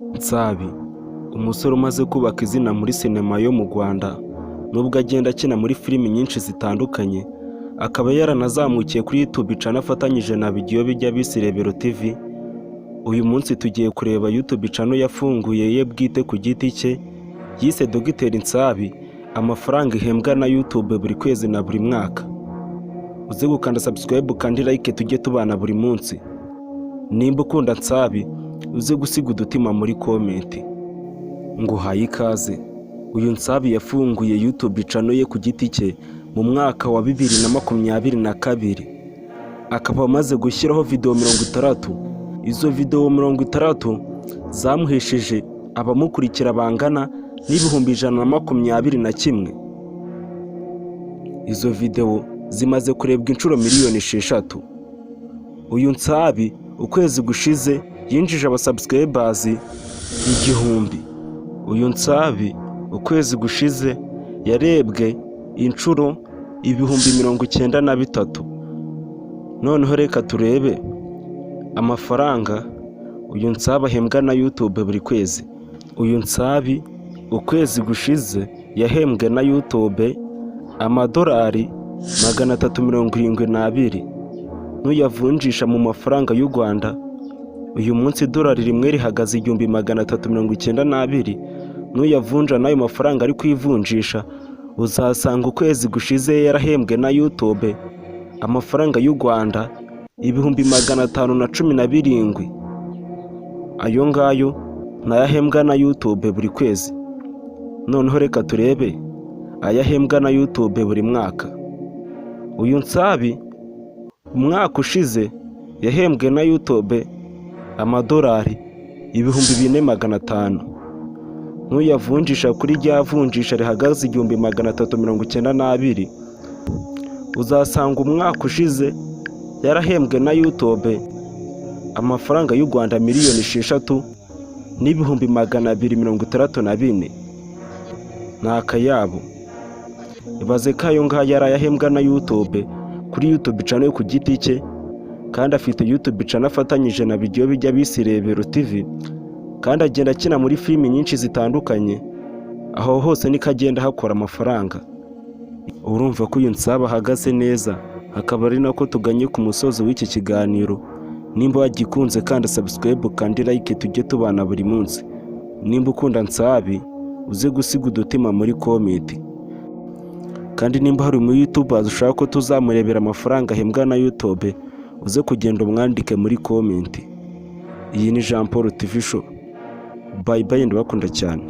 Nsabi, umusore umaze kubaka izina muri sinema yo mu Rwanda, nubwo agenda akina muri filimi nyinshi zitandukanye, akaba yaranazamukiye kuri YouTube channel afatanyije na Bijyobijya bise Irebero TV. Uyu munsi tugiye kureba YouTube channel yafunguye ye bwite ku giti cye, yise Dogiteri Nsabi, amafaranga ihembwa na YouTube buri kwezi na buri mwaka. Uze gukanda subscribe kandi like, tujye tubana buri munsi. Nimba ukunda Nsabi, uze gusiga udutima muri comment. Nguhaye ikaze. Uyu Nsabi yafunguye YouTube channel ye ku giti cye mu mwaka wa 2022, akaba amaze gushyiraho video 60. Izo video 60 zamuhesheje abamukurikira bangana n'121,000. Izo video zimaze kurebwa inshuro miliyoni 6. Uyu Nsabi ukwezi gushize yinjije abasubscribers 1000. Uyu Nsabi ukwezi gushize yarebwe inshuro 93,000. Noneho reka turebe amafaranga uyu Nsabi ahembwa na YouTube buri kwezi. Uyu Nsabi ukwezi gushize yahembwe na YouTube amadolari 372. Nuyavunjisha mu mafaranga y'u Rwanda, uyu munsi idolari rimwe rihagaze 1392. Nuyavunja n'ayo mafaranga ari kwivunjisha, uzasanga ukwezi gushize yarahembwe na YouTube amafaranga y'u Rwanda 517,000. Ayo ngayo nayo ahembwa na YouTube buri kwezi. Noneho reka turebe ayo ahembwa na YouTube buri mwaka. Uyu Nsabi umwaka ushize yahembwe na YouTube amadolari 4,500. Nuyavunjisha kuri rya vunjisha rihagaze 1392, uzasanga umwaka ushize yarahembwe na YouTube amafaranga y'u Rwanda miliyoni 6 n'ibihumbi 264. Ni akayabo. Ibaze ko ayo ngayo yari ayahembwa na YouTube kuri YouTube channel yo ku giti cye, kandi afite YouTube channel afatanyije na Bijyobijya bise Irebero TV, kandi agenda akina muri filimi nyinshi zitandukanye. Aho hose niko agenda ahakora amafaranga. Urumva ko uyu Nsabi ahagaze neza. Akaba ari nako tuganye ku musozo w'iki kiganiro. Nimba wagikunze, kandi subscribe kandi like, tujye tubana buri munsi. Nimba ukunda Nsabi, uze gusiga udutima muri comment. Kandi nimba hari umu YouTuber ushaka ko tuzamurebera amafaranga ahembwa na YouTube, uze kugenda umwandike muri comment. Iyi ni Jean Paul TV Show. Bye bye, ndabakunda cyane.